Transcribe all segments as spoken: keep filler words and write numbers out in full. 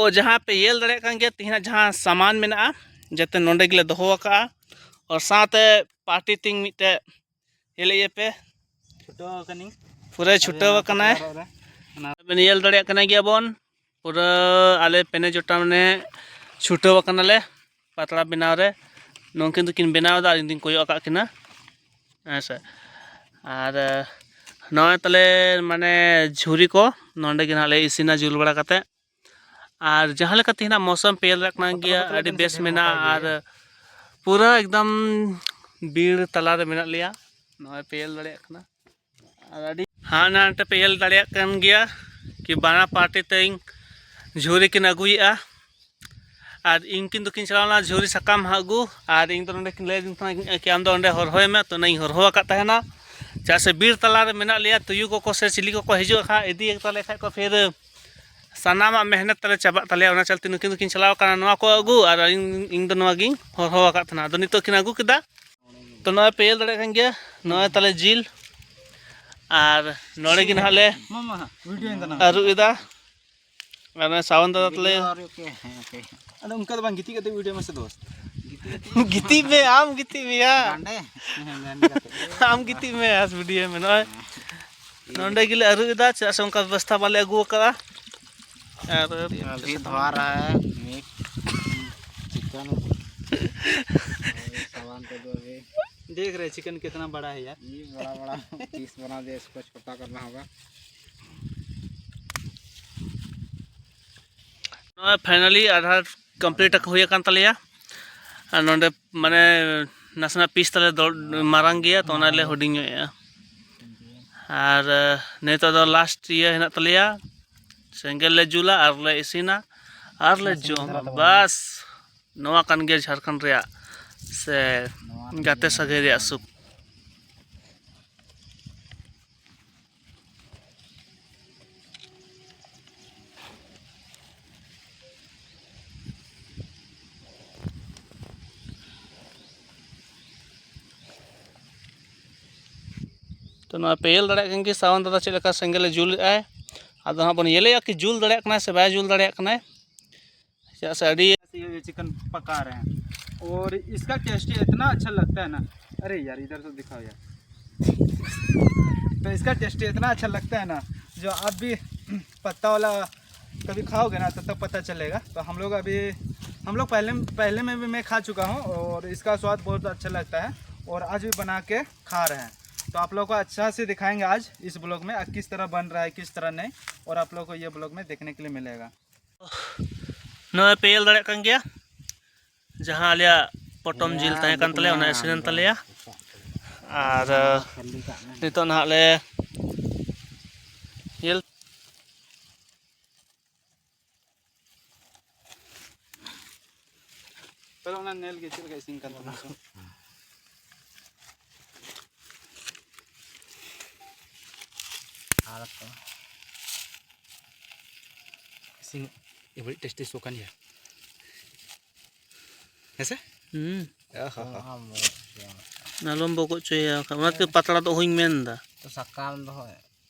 ᱛᱚ ᱡᱟᱦᱟᱸ ᱯᱮ ᱧᱮᱞ ᱫᱟᱲᱮᱭᱟᱜ ᱠᱟᱱ ᱜᱮᱭᱟ, ᱛᱮᱦᱮᱧᱟᱜ ᱡᱟᱦᱟᱸ ᱥᱟᱢᱟᱱ ᱢᱮᱱᱟᱜᱼᱟ, ᱡᱟᱛᱮ ᱱᱚᱰᱮ ᱜᱮᱞᱮ ᱫᱚᱦᱚ ᱟᱠᱟᱜᱼᱟ᱾ ᱟᱨ ᱥᱟᱶᱛᱮ ᱯᱟᱨᱴᱤ ᱛᱤᱧ ᱢᱤᱫᱴᱮᱡ ᱧᱮᱞᱮᱫ ᱯᱮ, ᱪᱷᱩᱴᱟᱹᱣ ᱟᱠᱟᱱᱟᱹᱧ᱾ ᱯᱩᱨᱟᱹ ᱪᱷᱩᱴᱟᱹᱣ ᱟᱠᱟᱱᱟᱭ᱾ ᱵᱮᱱ ᱧᱮᱞ ᱫᱟᱲᱮᱭᱟᱜ ᱠᱟᱱᱟ ᱜᱮᱭᱟ ᱵᱚᱱ, ᱯᱩᱨᱟᱹ ᱟᱞᱮ ᱯᱮᱱᱮ ᱡᱚᱴᱟ ᱢᱟᱱᱮ ᱪᱷᱩᱴᱟᱹᱣ ᱟᱠᱟᱱᱟᱞᱮ ᱯᱟᱛᱲᱟ ᱵᱮᱱᱟᱣ ᱨᱮ᱾ ᱱᱩᱠᱤᱱ ᱫᱚᱠᱤᱱ ᱵᱮᱱᱟᱣ ᱮᱫᱟ, ᱟᱨ ᱤᱧ ᱫᱩᱧ ᱠᱚᱭᱚᱜ ᱟᱠᱟᱫ ᱠᱤᱱᱟ᱾ ᱦᱮᱸ ᱥᱮ, ᱟᱨ ᱱᱚᱜᱼᱚᱭ ᱛᱟᱞᱮ ᱢᱟᱱᱮ ᱡᱷᱩᱨᱤ ᱠᱚ ᱱᱚᱸᱰᱮ ᱜᱮ ᱱᱟᱦᱟᱜ ᱞᱮ ᱤᱥᱤᱱᱟ ᱡᱩᱞ ᱵᱟᱲᱟ ᱠᱟᱛᱮ᱾ ᱟᱨ ᱡᱟᱦᱟᱸ ᱞᱮᱠᱟ ᱛᱮᱦᱮᱧᱟᱜ ᱢᱚᱥᱚᱢ ᱯᱮ ᱧᱮᱞ ᱫᱟᱲᱮᱭᱟᱜ ᱠᱟᱱᱟ ᱜᱮᱭᱟ, ᱟᱹᱰᱤ ᱵᱮᱥ ᱢᱮᱱᱟᱜᱼᱟ᱾ ᱟᱨ ᱯᱩᱨᱟᱹ ᱮᱠᱫᱚᱢ ᱵᱤᱨ ᱛᱟᱞᱟ ᱨᱮ ᱢᱮᱱᱟᱜ ᱞᱮᱭᱟ, ᱱᱚᱜᱼᱚᱭ ᱯᱮ ᱧᱮᱞ ᱫᱟᱲᱮᱭᱟᱜ ᱠᱟᱱᱟ᱾ ᱟᱨ ᱟᱹᱰᱤ ᱦᱟᱱᱟ ᱱᱟᱴᱮ ᱯᱮ ᱧᱮᱞ ᱫᱟᱲᱮᱭᱟᱜ ᱠᱟᱱ ᱜᱮᱭᱟ ᱠᱤ ᱵᱟᱱᱟᱨ ᱯᱟᱨᱴᱤ ᱛᱮᱧ ᱡᱷᱩᱨᱤ ᱠᱤᱱ ᱟᱹᱜᱩᱭᱮᱫᱼᱟ᱾ ᱟᱨ ᱤᱧ ᱠᱤᱱ ᱫᱚᱠᱤᱱ ᱪᱟᱞᱟᱣ ᱞᱮᱱᱟ ᱡᱷᱩᱨᱤ ᱥᱟᱠᱟᱢ ᱟᱹᱜᱩ, ᱟᱨ ᱤᱧ ᱫᱚ ᱱᱚᱸᱰᱮ ᱠᱤᱱ ᱞᱟᱹᱭ ᱟᱹᱫᱤᱧ ᱛᱟᱦᱮᱱᱟ ᱠᱤ ᱟᱢ ᱫᱚ ᱚᱸᱰᱮ ᱦᱚᱨᱦᱚᱭ ᱢᱮ, ᱛᱚ ᱚᱱᱟᱧ ᱦᱚᱨᱦᱚ ᱟᱠᱟᱫ ᱛᱟᱦᱮᱱᱟ᱾ ᱪᱮᱫᱟᱜ ᱥᱮ ᱵᱤᱨ ᱛᱟᱞᱟ ᱨᱮ ᱢᱮᱱᱟᱜ ᱞᱮᱭᱟ, ᱛᱩᱭᱩ ᱠᱚᱠᱚ ᱥᱮ ᱪᱤᱞᱤ ᱠᱚᱠᱚ ᱦᱤᱡᱩᱜ ᱠᱷᱟᱱ, ᱤᱫᱤ ᱛᱟᱞᱮ ᱠᱷᱟᱱ ᱠᱚ ᱯᱷᱤᱨ ᱥᱟᱱᱟᱢᱟᱜ ᱢᱮᱦᱱᱚᱛ ᱛᱟᱞᱮ ᱪᱟᱵᱟᱜ ᱛᱟᱞᱮᱭᱟ᱾ ᱚᱱᱟ ᱪᱟᱞᱛᱮ ᱱᱩᱠᱤᱱ ᱫᱚᱠᱤᱱ ᱪᱟᱞᱟᱣ ᱠᱟᱱᱟ ᱱᱚᱣᱟ ᱠᱚ ᱟᱹᱜᱩ, ᱟᱨ ᱤᱧ, ᱤᱧ ᱫᱚ ᱱᱚᱣᱟ ᱜᱤᱧ ᱦᱚᱨᱦᱚ ᱟᱠᱟᱫ ᱛᱟᱦᱮᱱᱟ᱾ ᱟᱫᱚ ᱱᱤᱛᱚᱜ ᱠᱤᱱ ᱟᱹᱜᱩ ᱠᱮᱫᱟ, ᱛᱚ ᱱᱚᱜᱼᱚᱭ ᱯᱮ ᱧᱮᱞ ᱫᱟᱲᱮᱭᱟᱜ ᱠᱟᱱ ᱜᱮᱭᱟ, ᱱᱚᱜᱼᱚᱭ ᱛᱟᱞᱮ ᱡᱤᱞ᱾ ᱟᱨ ᱱᱚᱰᱮ ᱜᱮ ᱱᱟᱦᱟᱜ ᱞᱮ ᱢᱟᱢᱟ, ᱵᱷᱤᱰᱤᱭᱳᱧ ᱫᱟᱱᱟ᱾ ᱟᱹᱨᱩᱵ ᱮᱫᱟ᱾ ᱟᱨ ᱱᱚᱜᱼᱚᱭ ᱥᱟᱣᱚᱱ ᱫᱟᱫᱟ ᱛᱟᱞᱮ᱾ ᱵᱷᱤᱰᱤᱭᱳ ᱟᱹᱨᱩᱵ ᱠᱮ, ᱦᱮᱸ, ᱳᱠᱮ᱾ ᱟᱫᱚ ᱚᱱᱠᱟ ᱫᱚ ᱵᱟᱝ, ᱜᱤᱛᱤᱡ ᱠᱟᱛᱮ ᱵᱷᱤᱰᱤᱭᱳ ᱢᱮᱥᱮ ᱫᱳᱥᱛ᱾ ᱜᱤᱛᱤᱡ ᱠᱟᱛᱮ᱾ ᱜᱤᱛᱤᱡ ᱢᱮ, ᱟᱢ ᱜᱤᱛᱤᱡ ᱢᱮᱭᱟ᱾ ᱜᱟᱸᱰᱮ᱾ ᱦᱮᱸ, ᱜᱟᱸᱰᱮ ᱠᱟᱛᱮ᱾ ᱟᱢ ᱜᱤᱛᱤᱡ ᱢᱮ, ᱟᱨ ᱵᱷᱤᱰᱤᱭᱳ ᱢᱮ᱾ ᱱᱚᱜᱼᱚᱭ ᱦᱮᱸ᱾ ᱱᱚᱸᱰᱮ ᱜᱮᱞᱮ ᱟᱹᱨᱩᱵ ᱮᱫᱟ, ᱪᱮᱫᱟᱜ ᱥᱮ ᱚᱱᱠᱟ ᱵᱮᱵᱚᱥᱛᱷᱟ ᱵᱟᱞᱮ ᱟᱹᱜᱩ ᱟᱠᱟᱫᱟ᱾ ᱟᱨ अभी धोआ रहा है मीट, चिकन। सामान को जो अभी देख रहे हैं चिकन कितना बड़ा है यार। ये बड़ा बड़ा पीस बना दिया, इसको छोटा करना होगा। ᱱᱚᱜᱼᱚᱭ finally ᱟᱫᱷᱟ complete ᱦᱩᱭ ᱟᱠᱟᱱ ᱛᱟᱞᱮᱭᱟ᱾ ᱟᱨ ᱱᱚᱰᱮ ᱢᱟᱱᱮ ᱱᱟᱥᱮᱱᱟᱜ ᱯᱤᱥ ᱛᱟᱞᱮ ᱫᱚ ᱢᱟᱨᱟᱝ ᱜᱮᱭᱟ, ᱛᱚ ᱚᱱᱟ ᱞᱮ ᱦᱩᱰᱤᱧ ᱧᱚᱜ ᱮᱜᱼᱟ᱾ ᱟᱨ ᱱᱤᱛᱚᱜ ᱫᱚ last ᱤᱭᱟᱹ ᱦᱮᱱᱟᱜ ᱛᱟᱞᱮᱭᱟ, ᱥᱮᱸᱜᱮᱞ ᱞᱮ ᱡᱩᱞᱟ ᱟᱨ ᱞᱮ ᱤᱥᱤᱱᱟ ᱟᱨ ᱞᱮ ᱡᱚᱢᱟ᱾ ᱵᱟᱥ, ᱱᱚᱣᱟ ᱠᱟᱱ ᱜᱮᱭᱟ ᱡᱷᱟᱲᱠᱷᱚᱸᱰ ᱨᱮᱭᱟᱜ ᱥᱮ ᱜᱟᱛᱮ ᱥᱟᱹᱜᱟᱹᱭ ᱨᱮᱭᱟᱜ ᱥᱩᱠ᱾ ᱛᱚ, ᱱᱚᱣᱟ ᱯᱮ ᱧᱮᱞ ᱫᱟᱲᱮᱭᱟᱜ ᱠᱟᱱ ᱜᱮ ᱥᱟᱣᱚᱱ ᱫᱟᱫᱟ ᱪᱮᱫ ᱞᱮᱠᱟ ᱥᱮᱸᱜᱮᱞᱮ ᱡᱩᱞᱮᱫᱼᱟᱭ᱾ ᱟᱫᱚ ᱦᱟᱸᱜ ᱵᱚᱱ ᱧᱮᱞᱮᱭᱟ ᱠᱤ ᱡᱩᱞ ᱫᱟᱲᱮᱭᱟᱜ ᱠᱟᱱᱟᱭ ᱥᱮ ᱵᱟᱭ ᱡᱩᱞ ᱫᱟᱲᱮᱭᱟᱜ ᱠᱟᱱᱟᱭ᱾ ᱪᱮᱫᱟᱜ ᱥᱮ ᱟᱹᱰᱤ ये चिकन पका रहे हैं और इसका टेस्ट इतना अच्छा लगता है ना। अरे यार, इधर से दिखाओ यार। तो इसका टेस्ट इतना अच्छा लगता है ना, जो आप भी पत्ता वाला कभी खाओगे ना, तो तब पता चलेगा। तो हम लोग अभी, हम लोग पहले, पहले में भी मैं खा चुका हूँ और इसका स्वाद बहुत अच्छा लगता है और आज भी बना के खा रहे हैं। तो आप लोग को अच्छा से दिखाएंगे आज इस ब्लॉग में, आ, किस तरह बन रहा है, किस तरह नहीं, और आप लोग को ये ब्लॉग में देखने के लिए मिलेगा। ᱱᱚᱜᱼᱚᱭ ᱯᱮ ᱧᱮᱞ ᱫᱟᱲᱮᱭᱟᱜ ᱠᱟᱱ ᱜᱮᱭᱟ, ᱡᱟᱦᱟᱸ ᱟᱞᱮᱭᱟᱜ ᱯᱚᱴᱚᱢ ᱡᱤᱞ ᱛᱟᱦᱮᱸ ᱠᱟᱱ ᱛᱟᱞᱮᱭᱟ, ᱚᱱᱟ ᱤᱥᱤᱱᱮᱱ ᱛᱟᱞᱮᱭᱟ᱾ ᱟᱨ ᱱᱤᱛᱚᱜ ᱱᱟᱦᱟᱜ ᱞᱮ ᱧᱮᱞ ᱛᱟᱦᱞᱮ ᱚᱱᱟ ᱧᱮᱞ ᱜᱮ ᱪᱮᱫ ᱞᱮᱠᱟ ᱤᱥᱤᱱ ᱠᱟᱱ ᱛᱟᱵᱚᱱᱟ᱾ ᱟᱨ ᱠᱚ ᱤᱥᱤᱱ ᱟᱹᱰᱤ ᱴᱮᱥᱴᱤ ᱥᱚ ᱠᱟᱱ ᱜᱮᱭᱟ᱾ ᱦᱮᱸ ᱥᱮ? ᱦᱩᱸ᱾ ᱚ ᱦᱚ ᱦᱚ᱾ ᱟᱢ ᱵᱚ-, ᱟᱞᱚᱢ ᱵᱚᱜᱚᱡ ᱦᱚᱪᱚᱭᱟ, ᱚᱱᱟᱛᱮ ᱯᱟᱛᱲᱟ ᱫᱚ ᱚᱦᱚᱧ ᱢᱮᱱ ᱮᱫᱟ᱾ ᱛᱚ ᱥᱟᱠᱟᱢ ᱫᱚᱦᱚᱭ᱾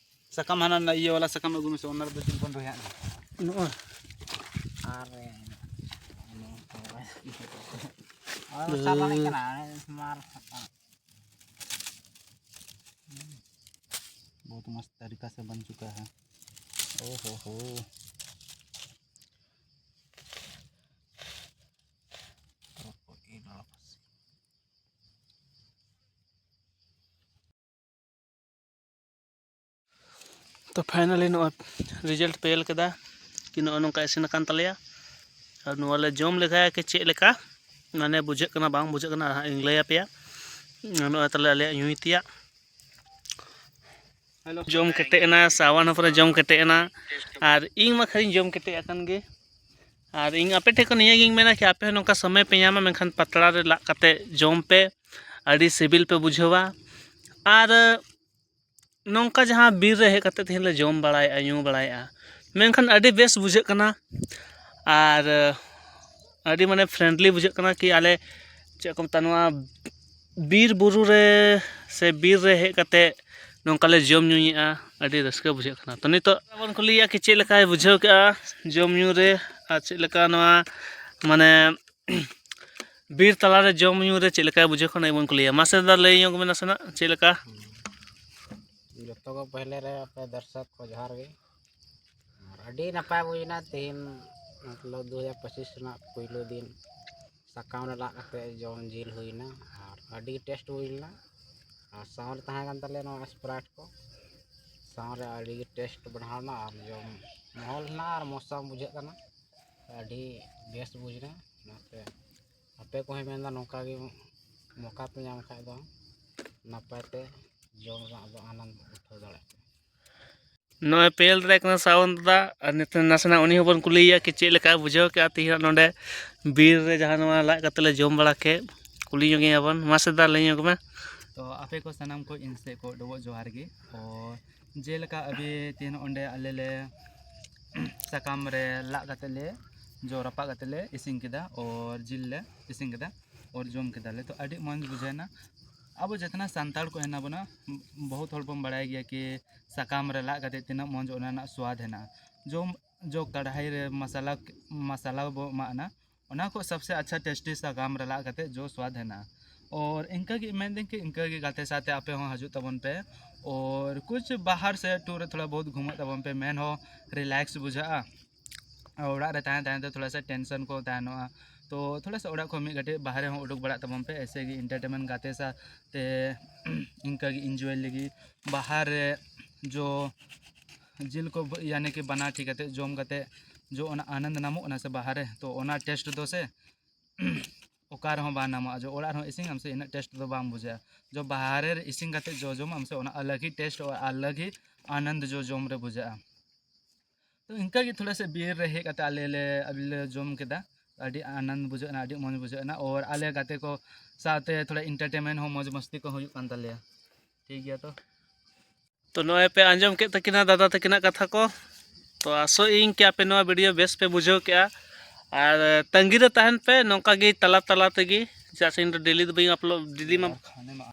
ᱥᱟᱠᱟᱢ ᱦᱟᱱᱟ ᱱᱟ-, ᱤᱭᱟᱹ ᱵᱟᱞᱟ ᱥᱟᱠᱟᱢ ᱟᱹᱜᱩ ᱢᱮᱥᱮ, ᱚᱱᱟ ᱨᱮᱫᱚ ᱪᱮᱫ ᱵᱚᱱ ᱨᱚᱦᱚᱭᱟ? ᱱᱚᱜᱼᱚᱭ᱾ ᱟᱨ ᱚᱱᱟ ᱥᱟᱨ ᱵᱟᱝ ᱠᱟᱱᱟ, ᱥᱢᱟᱨ ᱥᱟᱠᱟᱢ᱾ बहुत मस्त तरीका से बन चुका है। ओ हो हो। ᱛᱚ finally ᱱᱚᱜᱼᱚᱭ result ᱯᱮ ᱧᱮᱞ ᱠᱮᱫᱟ ᱠᱤ ᱱᱚᱜᱼᱚᱭ ᱱᱚᱝᱠᱟ ᱤᱥᱤᱱ ᱟᱠᱟᱱ ᱛᱟᱞᱮᱭᱟ᱾ ᱟᱨ ᱱᱚᱣᱟ ᱞᱮ ᱡᱚᱢ ᱞᱮᱜᱟᱭᱟ ᱠᱤ ᱪᱮᱫ ᱞᱮᱠᱟ ᱢᱟᱱᱮ ᱵᱩᱡᱷᱟᱹᱜ ᱠᱟᱱᱟ ᱵᱟᱝ ᱵᱩᱡᱷᱟᱹᱜ ᱠᱟᱱᱟ, ᱦᱟᱸᱜ ᱤᱧ ᱞᱟᱹᱭ ᱟᱯᱮᱭᱟ᱾ ᱱᱚᱜᱼᱚᱭ ᱛᱟᱞᱮ ᱟᱞᱮᱭᱟᱜ ᱧᱩᱭ ᱛᱮᱭᱟᱜ ᱡᱚᱢ ᱠᱮᱴᱮᱡ ᱮᱱᱟ, ᱥᱟᱣᱟᱱ ᱦᱚᱸ ᱯᱩᱨᱟᱹ ᱡᱚᱢ ᱠᱮᱴᱮᱡ ᱮᱱᱟ᱾ ᱟᱨ ᱤᱧ ᱢᱟ ᱠᱷᱟᱹᱞᱤᱧ ᱡᱚᱢ ᱠᱮᱴᱮᱡ ᱟᱠᱟᱱ ᱜᱮ᱾ ᱟᱨ ᱤᱧ ᱟᱯᱮ ᱴᱷᱮᱱ ᱠᱷᱚᱱ ᱱᱤᱭᱟᱹ ᱜᱤᱧ ᱢᱮᱱᱟ ᱠᱤ ᱟᱯᱮ ᱦᱚᱸ ᱱᱚᱝᱠᱟ ᱥᱚᱢᱚᱭ ᱯᱮ ᱧᱟᱢᱟ, ᱢᱮᱱᱠᱷᱟᱱ ᱯᱟᱛᱲᱟ ᱨᱮ ᱞᱟᱜ ᱠᱟᱛᱮ ᱡᱚᱢ ᱯᱮ, ᱟᱹᱰᱤ ᱥᱤᱵᱤᱞ ᱯᱮ ᱵᱩᱡᱷᱟᱹᱣᱟ᱾ ᱟᱨ ᱱᱚᱝᱠᱟ ᱡᱟᱦᱟᱸ ᱵᱤᱨ ᱨᱮ ᱦᱮᱡ ᱠᱟᱛᱮ ᱛᱮᱦᱮᱧ ᱞᱮ ᱡᱚᱢ ᱵᱟᱲᱟᱭᱮᱫᱼᱟ, ᱧᱩ ᱵᱟᱲᱟᱭᱮᱫᱼᱟ, ᱢᱮᱱᱠᱷᱟᱱ ᱟᱹᱰᱤ ᱵᱮᱥ ᱵᱩᱡᱷᱟᱹᱜ ᱠᱟᱱᱟ᱾ ᱟᱨ ᱟᱹᱰᱤ ᱢᱟᱱᱮ friendly ᱵᱩᱡᱷᱟᱹᱜ ᱠᱟᱱᱟ ᱠᱤ ᱟᱞᱮ ᱪᱮᱫ ᱠᱚ ᱢᱮᱛᱟᱜᱼᱟ, ᱱᱚᱣᱟ ᱵᱤᱨ ᱵᱩᱨᱩ ᱨᱮ ᱥᱮ ᱵᱤᱨ ᱨᱮ ᱦᱮᱡ ᱠᱟᱛᱮ ᱱᱚᱝᱠᱟ ᱞᱮ ᱡᱚᱢ ᱧᱩᱭᱮᱫᱼᱟ, ᱟᱹᱰᱤ ᱨᱟᱹᱥᱠᱟᱹ ᱵᱩᱡᱷᱟᱹᱜ ᱠᱟᱱᱟ᱾ ᱛᱚ ᱱᱤᱛᱚᱜ ᱵᱚᱱ ᱠᱩᱞᱤᱭᱮᱭᱟ ᱠᱤ ᱪᱮᱫ ᱞᱮᱠᱟᱭ ᱵᱩᱡᱷᱟᱹᱣ ᱠᱮᱫᱼᱟ ᱡᱚᱢ ᱧᱩ ᱨᱮ᱾ ᱪᱮᱫ ᱞᱮᱠᱟ ᱱᱚᱣᱟ ᱢᱟᱱᱮ ᱵᱤᱨ ᱛᱟᱞᱟᱨᱮ ᱡᱚᱢ ᱧᱩ ᱨᱮ ᱪᱮᱫ ᱞᱮᱠᱟ ᱵᱩᱡᱷᱟᱹᱜ ᱠᱟᱱᱟ, ᱵᱚᱱ ᱠᱩᱞᱤᱭᱟ᱾ ᱢᱟᱥᱮ ᱫᱟᱫᱟ, ᱞᱟᱹᱭ ᱧᱚᱜ ᱢᱮ ᱱᱟᱥᱮᱱᱟᱜ, ᱪᱮᱫ ᱞᱮᱠᱟ? ᱡᱚᱛᱚ ᱠᱚ ᱯᱮᱦᱞᱮ ᱨᱮ ᱟᱯᱮ ᱫᱚᱨᱥᱚᱠ ᱠᱚ ᱡᱚᱦᱟᱨ ᱜᱮ᱾ ᱟᱨ ᱟᱹᱰᱤ ᱱᱟᱯᱟᱭ ᱵᱩᱡᱽ ᱮᱱᱟ ᱛᱮᱦᱮᱧ, ᱢᱚᱛᱞᱚᱵ ᱫᱩ ᱦᱟᱡᱟᱨ ᱯᱚᱸᱪᱤᱥ ᱨᱮᱱᱟᱜ ᱯᱩᱭᱞᱩ ᱫᱤᱱ ᱥᱟᱠᱟᱢ ᱨᱮ ᱞᱟᱜ ᱠᱟᱛᱮ ᱡᱚᱢ ᱡᱤᱞ ᱦᱩᱭᱱᱟ᱾ ᱟᱨ ᱟᱹᱰᱤ ᱴᱮᱥᱴ ᱦᱩᱭ ᱞᱮᱱᱟ᱾ ᱟᱨ ᱥᱟᱶᱨᱮ ᱛᱟᱦᱮᱸ ᱠᱟᱱ ᱛᱟᱞᱮᱭᱟ ᱱᱚᱣᱟ ᱥᱯᱨᱟᱭᱤᱴ ᱠᱚ, ᱥᱟᱶᱨᱮ ᱟᱹᱰᱤ ᱜᱮ ᱴᱮᱥᱴ ᱵᱟᱲᱦᱟᱣ ᱮᱱᱟ᱾ ᱟᱨ ᱡᱚᱢ ᱢᱚᱦᱚᱞ ᱦᱮᱱᱟᱜᱼᱟ ᱟᱨ ᱢᱚᱡᱽ ᱥᱟᱶ ᱵᱩᱡᱷᱟᱹᱜ ᱠᱟᱱᱟ᱾ ᱟᱹᱰᱤ ᱵᱮᱥ ᱵᱩᱡᱽ ᱮᱱᱟ᱾ ᱚᱱᱟᱛᱮ ᱟᱯᱮ ᱠᱚᱦᱚᱸᱧ ᱢᱮᱱᱫᱟ, ᱱᱚᱝᱠᱟ ᱜᱮ ᱢᱚᱠᱟ ᱯᱮ ᱧᱟᱢ ᱠᱷᱟᱡ ᱫᱚ ᱱᱟᱯᱟᱭ ᱛᱮ ᱡᱚᱢ ᱨᱮᱱᱟᱜ ᱫᱚ ᱟᱱᱚᱱᱫ ᱩᱴᱷᱟᱹᱣ ᱫᱟᱲᱮᱭᱟᱜ ᱯᱮ᱾ ᱱᱚᱜᱼᱚᱭ ᱯᱮᱞ ᱨᱮ ᱠᱟᱱᱟ ᱥᱟᱣᱚᱱ ᱫᱟ, ᱟᱨ ᱱᱤᱛᱚᱝ ᱱᱟᱥᱮᱱᱟᱜ ᱩᱱᱤ ᱦᱚᱸᱵᱚᱱ ᱠᱩᱞᱤᱭᱮᱭᱟ ᱠᱤ ᱪᱮᱫ ᱞᱮᱠᱟᱭ ᱵᱩᱡᱷᱟᱹᱣ ᱠᱮᱜᱼᱟ ᱛᱮᱦᱮᱧ ᱱᱚᱰᱮ ᱵᱤᱨ ᱨᱮ ᱡᱟᱦᱟᱸ ᱱᱚᱣᱟ ᱞᱟᱜ ᱠᱟᱛᱮ ᱞᱮ ᱡᱚᱢ ᱵᱟᱲᱟ ᱠᱮᱫ᱾ ᱠᱩᱞᱤ ᱧᱚᱜᱮᱭᱟ ᱵᱚᱱ, ᱢᱟᱥᱮ ᱫᱟ, ᱞᱟᱹᱭ ᱧᱚᱜ ᱢᱮ᱾ ᱛᱚ ᱟᱯᱮ ᱠᱚ ᱥᱟᱱᱟᱢ ᱠᱚ ᱤᱧ ᱥᱮᱫ ᱠᱚ ᱰᱚᱵᱚᱜ ᱡᱚᱦᱟᱨ ᱜᱮ᱾ ᱚ, ᱡᱮᱞᱮᱠᱟ ᱟᱵᱮ ᱛᱮᱦᱮᱧ ᱚᱸᱰᱮ ᱟᱞᱮ ᱞᱮ ᱥᱟᱠᱟᱢ ᱨᱮ ᱞᱟᱜ ᱠᱟᱛᱮ ᱞᱮ ᱡᱚ ᱨᱟᱯᱟᱜ ᱠᱟᱛᱮ ᱞᱮ ᱤᱥᱤᱱ ᱠᱮᱫᱟ, ᱚᱨ ᱡᱤᱞ ᱞᱮ ᱤᱥᱤᱱ ᱠᱮᱫᱟ, ᱚᱨ ᱡᱚᱢ ᱠᱮᱫᱟᱞᱮ᱾ ᱛᱚ ᱟᱹᱰᱤ ᱢᱚᱡᱽ ᱵᱩᱡᱷᱟᱹᱣ ᱮᱱᱟ᱾ ᱟᱵᱚ ᱡᱮᱛᱱᱟ ᱥᱟᱱᱛᱟᱲ ᱠᱚ ᱦᱮᱱᱟᱜ ᱵᱚᱱᱟ, ᱵᱚᱦᱩᱛ ᱦᱚᱲ ᱵᱚᱱ ᱵᱟᱲᱟᱭ ᱜᱮᱭᱟ ᱠᱤ ᱥᱟᱠᱟᱢ ᱨᱮ ᱞᱟᱜ ᱠᱟᱛᱮ ᱛᱤᱱᱟᱹᱜ ᱢᱚᱡᱽ ᱚᱱᱟ ᱨᱮᱱᱟᱜ ᱥᱣᱟᱫ ᱦᱮᱱᱟᱜᱼᱟ᱾ ᱡᱚᱢ ᱡᱚ ᱠᱟᱲᱦᱟᱭ ᱨᱮ ᱢᱟᱥᱟᱞᱟ, ᱢᱟᱥᱟᱞᱟ ᱵᱚ ᱮᱢᱟᱜ ᱮᱱᱟ, ᱚᱱᱟ ᱠᱚ ᱥᱚᱵᱥᱮ ᱟᱪᱪᱷᱟ ᱴᱮᱥᱴᱤ ᱥᱟᱠᱟᱢ ᱨᱮ ᱞᱟᱜ ᱠᱟᱛᱮ ᱡᱚ ᱥᱣᱟᱫ ᱦᱮᱱᱟᱜᱼᱟ᱾ ᱚᱨ ᱤᱱᱠᱟᱹ ᱜᱮ ᱢᱮᱱᱫᱟᱹᱧ ᱠᱤ ᱤᱱᱠᱟᱹ ᱜᱮ ᱜᱟᱛᱮ ᱥᱟᱶᱛᱮ ᱟᱯᱮ ᱦᱚᱸ ᱦᱤᱡᱩᱜ ᱛᱟᱵᱚᱱ ᱯᱮ᱾ ᱚᱨ ᱠᱩᱪ ᱵᱟᱦᱟᱨ ᱥᱮ ᱴᱩᱨ ᱨᱮ ᱛᱷᱚᱲᱟ ᱵᱚᱦᱩᱛ ᱜᱷᱩᱢᱟᱹᱜ ᱛᱟᱵᱚᱱ ᱯᱮ, ᱢᱮᱱ ᱦᱚᱸ ᱨᱤᱞᱮᱠᱥ ᱵᱩᱡᱷᱟᱹᱜᱼᱟ᱾ ᱚᱲᱟᱜ ᱨᱮ ᱛᱟᱦᱮᱸ ᱛᱟᱦᱮᱸ ᱛᱮ ᱛᱷᱚᱲᱟ ᱥᱟ ᱴᱮᱱᱥᱚᱱ ᱠᱚ ᱛᱟᱦᱮᱱᱚᱜᱼᱟ᱾ ᱛᱚ ᱛᱷᱚᱲᱟ ᱥᱟ ᱚᱲᱟᱜ ᱠᱷᱚᱱ ᱢᱤᱫ ᱠᱟᱹᱴᱤᱡ ᱵᱟᱦᱨᱮ ᱦᱚᱸ ᱩᱰᱩᱠ ᱵᱟᱲᱟᱜ ᱛᱟᱵᱚᱱ ᱯᱮ, ᱮᱭᱥᱮ ᱜᱮ ᱤᱱᱴᱟᱨᱴᱮᱱᱢᱮᱱᱴ ᱜᱟᱛᱮ ᱥᱟᱶᱛᱮ ᱤᱱᱠᱟᱹ ᱜᱮ ᱤᱱᱡᱚᱭ ᱞᱟᱹᱜᱤᱫ ᱵᱟᱦᱟᱨ ᱨᱮ ᱡᱚ ᱡᱤᱞ ᱠᱚ ᱵ- ᱭᱟᱱᱤ ᱠᱤ ᱵᱟᱱᱟ ᱴᱷᱤᱠ ᱠᱟᱛᱮ ᱡᱚᱢ ᱠᱟᱛᱮ ᱡᱚ ᱚᱱᱟ ᱟᱱᱚᱱᱫ ᱧᱟᱢᱚᱜ ᱠᱟᱱᱟ ᱥᱮ ᱵᱟᱦᱟᱨ ᱨᱮ, ᱛᱚ ᱚᱱᱟ ᱴᱮᱥᱴ ᱫᱚ ᱥᱮ ᱚᱠᱟ ᱨᱮᱦᱚᱸ ᱵᱟᱝ ᱧᱟᱢᱚᱜᱼᱟ᱾ ᱡᱚ ᱚᱲᱟᱜ ᱨᱮᱦᱚᱸ ᱤᱥᱤᱱ ᱟᱢ ᱥᱮ ᱤᱱᱟᱹᱜ ᱴᱮᱥᱴ ᱫᱚ ᱵᱟᱝ ᱵᱩᱡᱷᱟᱹᱜᱼᱟ᱾ ᱡᱚ ᱵᱟᱦᱨᱮ ᱨᱮ ᱤᱥᱤᱱ ᱠᱟᱛᱮ ᱡᱚ ᱡᱚᱢ ᱟᱢ ᱥᱮ ᱚᱱᱟ ᱟᱞᱟᱜᱽ ᱦᱤ ᱴᱮᱥᱴ ᱟᱨ ᱟᱞᱟᱜᱽ ᱦᱤ ᱟᱱᱚᱱᱫ ᱡᱚ ᱡᱚᱢ ᱨᱮ ᱵᱩᱡᱷᱟᱹᱜᱼᱟ᱾ ᱛᱚ ᱤᱱᱠᱟᱹ ᱜᱮ ᱛᱷᱚᱲᱟ ᱥᱟ ᱵᱤᱨ ᱨᱮ ᱦᱮᱡ ᱠᱟᱛᱮ ᱟᱞᱮ ᱞᱮ ᱟᱹᱰᱤ ᱞᱮ ᱡᱚᱢ ᱠᱮᱫᱟ, ᱟᱹᱰᱤ ᱟᱱᱚᱱᱫ ᱵᱩᱡᱷᱟᱹᱜ ᱠᱟᱱᱟ, ᱟᱹᱰᱤ ᱢᱚᱡᱽ ᱵᱩᱡᱷᱟᱹᱜ ᱠᱟᱱᱟ᱾ ᱚᱨ ᱟᱞᱮ ᱜᱟᱛᱮ ᱠᱚ ᱥᱟᱶᱛᱮ ᱛᱷᱚᱲᱟ ᱤᱱᱴᱟᱨᱴᱮᱱᱢᱮᱱᱴ ᱦᱚᱸ ᱢᱚᱡᱽ ᱢᱚᱥᱛᱤ ᱠᱚ ᱦᱩᱭᱩᱜ ᱠᱟᱱ ᱛᱟᱞᱮᱭᱟ᱾ ᱴᱷᱤᱠ ᱜᱮᱭᱟ ᱛᱚ᱾ ᱛᱚ ᱱᱚᱜᱼᱚᱭ ᱯᱮ ᱟᱸᱡᱚᱢ ᱠᱮᱫ ᱛᱟᱹᱠᱤᱱᱟ ᱫᱟᱫᱟ ᱛᱟᱹᱠᱤᱱᱟᱜ ᱠᱟᱛᱷᱟ ᱠᱚ᱾ ᱛᱚ ᱟᱥᱚᱜ ᱟᱹᱧ ᱠᱤ ᱟᱯᱮ ᱱᱚᱣᱟ ᱵᱷᱤᱰᱤᱭᱳ ᱵᱮᱥ ᱯᱮ ᱵᱩᱡᱷᱟᱹᱣ ᱠᱮᱜᱼᱟ᱾ ᱟᱨ ᱛᱟᱺᱜᱤ ᱨᱮ ᱛᱟᱦᱮᱱ ᱯᱮ ᱱᱚᱝᱠᱟ ᱜᱮ ᱛᱟᱞᱟ ᱛᱟᱞᱟ ᱛᱮᱜᱮ, ᱪᱮᱫᱟᱜ ᱥᱮ ᱤᱧ ᱫᱚ ᱰᱮᱞᱤ ᱫᱚ ᱵᱟᱹᱧ ᱟᱯᱞᱳᱰ, ᱰᱮᱞᱤ ᱢᱟ